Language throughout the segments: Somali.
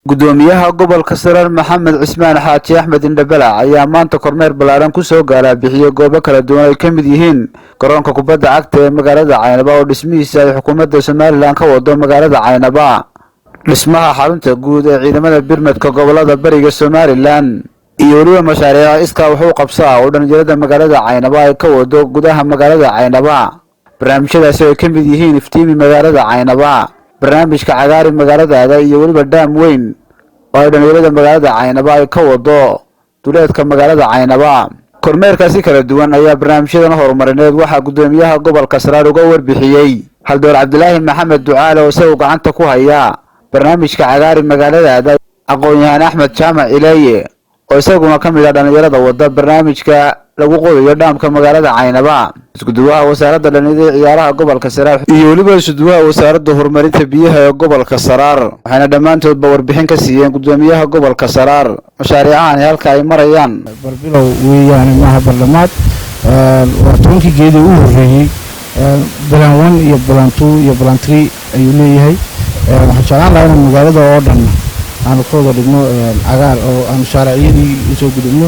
Gudoomiyaha gobolka Saraar Maxamed Cismaan Xaaji Axmed Indhabalac ayaa maanta kormeer ballaaran kusoo gaalaa bixiyey goobo kala duwan ay ka mid yihiin garoonka kubadda cagta ee magaalada Caynaba oo dhismihiisa ay xukuumadda Somaliland ka wado magaalada Caynaba, dhismaha xarunta guud ee ciidamada birmadka gobolada bariga Somaliland iyo weliba mashaariica iskaa wax u qabso ah oo dhalinyarada magaalada Caynaba ay ka wado gudaha magaalada Caynaba. Barnaamijyadaasi ay ka mid yihiin Iftiimi Magaalada Caynaba, barnaamijka Cagaari Magaaladaada iyo weliba dhaam weyn oo ay dhalinyarada magaalada Caynaba ay ka wado duleedka magaalada Caynaba. Kormeerkaasi kala duwan ayaa barnaamijyadan horumarineed waxaa gudoomiyaha gobolka Saraar uga warbixiyey Haldoor Cabdilaahi Maxamed Ducaale oo isagu gacanta ku haya barnaamijka Cagaari Magaaladaada, aqoon-yahaan Axmed Jaamac Ileeye oo isaguna ka mid ah dhalinyarada wada barnaamijka lagu qodayo dhaamka magaalada Caynaba, iskuduwaha wasaaradda dhalinyarada ciyaaraha gobolka Saraar iyo weliba isuduwaha wasaaradda horumarinta biyaha ee gobolka Saraar. Waxayna dhammaantoodba warbixin ka siiyeen gudoomiyaha gobolka Saraar mashaariicahani halka ay marayaan. Barbilow weeyaane, maaha barlamaad. Waa 10kii geedii u horreeyey. Plan one iyo plan two iyo plan three ayuu leeyahay. Waxaan jeclaan lahaa inaan magaalada oo dhan aanu ka wada dhigno cagaar oo aanu shaariciyadii usoo gudubno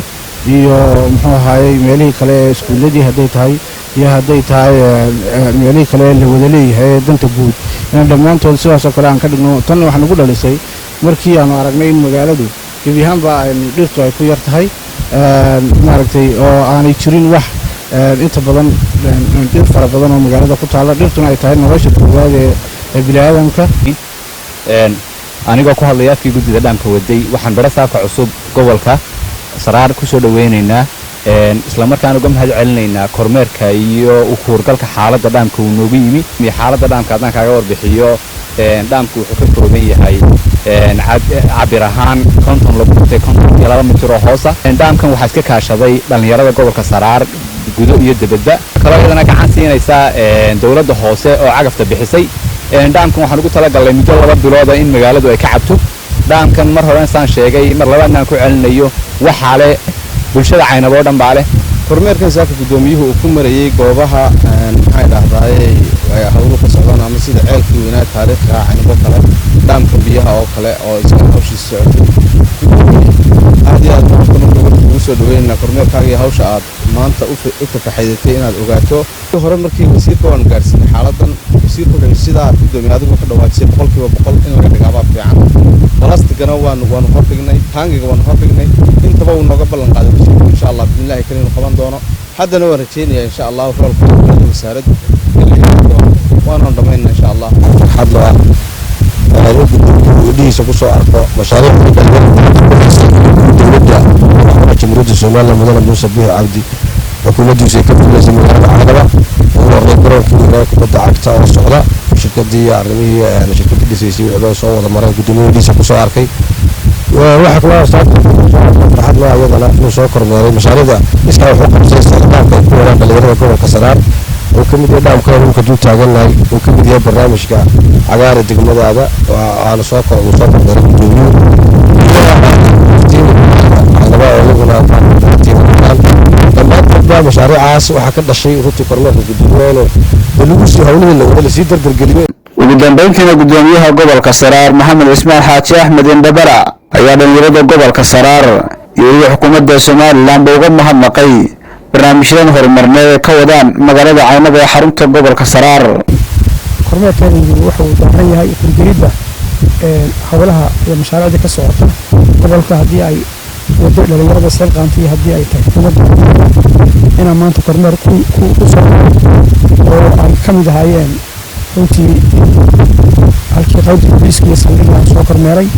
iyo muxuu ahaayey meelihii kale ee iskuulladii hadday tahay iyo hadday tahay meelihii kale ee la wada leeyahay ee danta guud, inaan dhammaantood sidaasoo kale aan ka dhigno. Tan waxaan ugu dhalisay markii aanu aragnay in magaaladu gebi ahaanba aynu dhirtu ay ku yar tahay, maaragtay, oo aanay jirin wax inta badan dhir fara badan oo magaalada ku taalla, dhirtuna ay tahay nolosha koowaad ee bini'aadamka. Anigoo ku hadlaya afkii guddida dhaamka waday, waxaan barasaabka cusub gobolka Saraar ku soo dhoweynaynaa, islamarkaana uga mahad celinaynaa kormeerka iyo ukuurgalka xaaladda dhaamka uu noogu yimi. Xaaladda dhaamka haddaan kaaga warbixiyo, dhaamku wuxuu ka kooban yahay cabir ahaan 50 lagu dhuftay 52 mitir oo hoosa. Dhaamkan waxaa iska kaashaday dhallinyarada gobolka Saraar gudo iyo debadba, kaloo iyadana gacan siinaysa dowladda hoose oo cagafta bixisay. Dhaamkan waxaan ugu talagalnay muddo 2 bilooda in magaaladu ay ka cabto. Dhaamkan mar hore saan sheegay, mar labaadna aan ku celinayo, waxaa leh bulshada Caynab oo dhan baa leh. Kormeerkan saaka guddoomiyuhu uu ku marayey goobaha, maxay dhahdaye, ay hawluhu ka socdaan, ama sida ceelkii weynaa taariikhiga Caynabo kale, dhaamka biyaha oo kale oo isaga hawshiisa socotay, aad iyo aad baan horta marka hore kugu soo dhaweynaynaa kormeerkaaga iyo hawsha aad maanta u tafaxaydatay inaad ogaato. Hore markii wasiirka waanu gaarsiinay xaaladan, wasiirka wuxuu sidaa guddoomiye adigu ka dhawaajisay 100% in laga dhigaabaa fiican. Balastigana waanu hordhignay, taangiga waanu hordhignay, intaba wuu nooga ballan qaaday wasiirku, insha Allah bismillahi karim, inuu qaban doono. Haddana waan rajaynayaa, insha Allah, roolka dowladda wasaaraddu in la heli doono, waanaan dhammaynaa, insha Allah. Farxad loo ah in gudoomiyuhu indhihiisa ku soo arko mashaariicdii dhalinyarada dowladda madaxweynaha Jamhuuriyadda Somaliland Mudane Muuse Biixi Cabdi xukuumaddiisu ay ka fulineysay magaalada Caynaba, ugu horey garoonkii weynaa kubadda cagta oo socda, shirkadii arrimihii shirkadii dhisaysay wixii soo wada mareen guddoomiyaha indhihiisa kusoo arkay. Waxaa kaloo farxad loo iyadana inuu soo kormeeray mashaariicda iskaa wuxuu qabsay dhaamka ay ku wadaan dhalinyarada gobolka Saraar, uu ka mid yahay dhaamka dhulka dul taagannahay, uu ka mid yahay barnaamijka Cagaara Degmadaada oo aanu soo uu soo kormeeray guddoomiyuhu, Caynaba oo iyaguna dhammaantoodba mashaariicaas waxaa ka dhashay runtii kormeerka guddoomiyaha inuu lagu sii howlihii la wada lasii dardargeliyo. Ugu dambeyntiina gudoomiyaha gobolka Saraar Maxamed Cismaan Xaaji Axmed Indhabala ayaa dhalinyarada gobolka Saraar iyo weliba xukuumadda Somaliland ba uga mahadnaqay barnaamijyadan horumarneed ee ka wadaan magaalada Caynaba ee xarunta gobolka Saraar. Kormeerkeedaydu wuxuu daaran yahay hirgelinta howlaha iyo mashaariicda ka socota gobolka, haddii ay wado dhalinyarada isxilqaantay iyo haddii ay tahay xukuumadda, inaan maanta kormeer ku soo oo ay ka mid ahaayeen runtii halkii qaybta booliiska iyo saldhigga aan soo kormeeray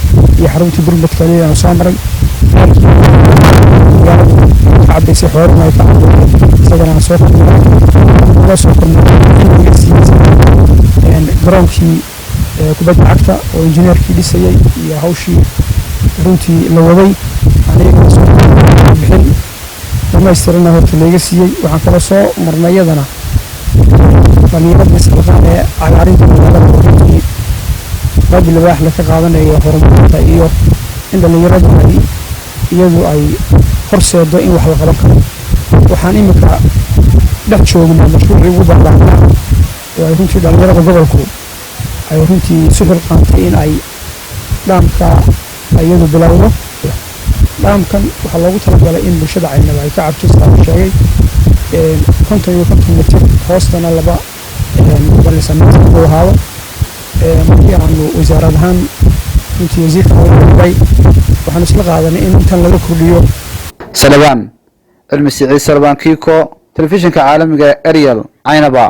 iyo xaruntii gurmadka aan soo maray, magaaladu ka cabaysay, xooluhuna ay ka cabayeen, isagana aan soo kormeeray, la soo kormeeray garoonkii kubadda cagta oo injineerkii dhisayay iyo hawshii runtii la waday, anigana soo bixin dhamaystirana horta layga siiyey. Waxaan kaloo soo marnay iyadana dhalinyarada isxilqaan ee cagaarinta magaalada, runtii qayb libaax la ka qaadanayo horumarinta iyo in dhalinyaradu ay iyadu ay horseedo in wax la qaban karo. Waxaan iminka dhex joognaa mashruucii ugu ballaarnaa oo ay runtii dhalinyarada gobolku ay runtii isu xilqaantay in ay dhaamka ay Iyadu bilowdo. Dhaamkan waxaa loogu talagalay in bulshada Caynaba ay ka cabto, sidaa la sheegay, 50 iyo 50 mitir, hoostana 2 mitir uu ahaado. Markii aanu wasaarad ahaan runtii wasiirka nala, waxaanu isla qaadanay in intan laga kordhiyo. Salabaan Cilmi Siciid, Salabaan Kiiko, telefishinka caalamiga Ariel, Caynaba.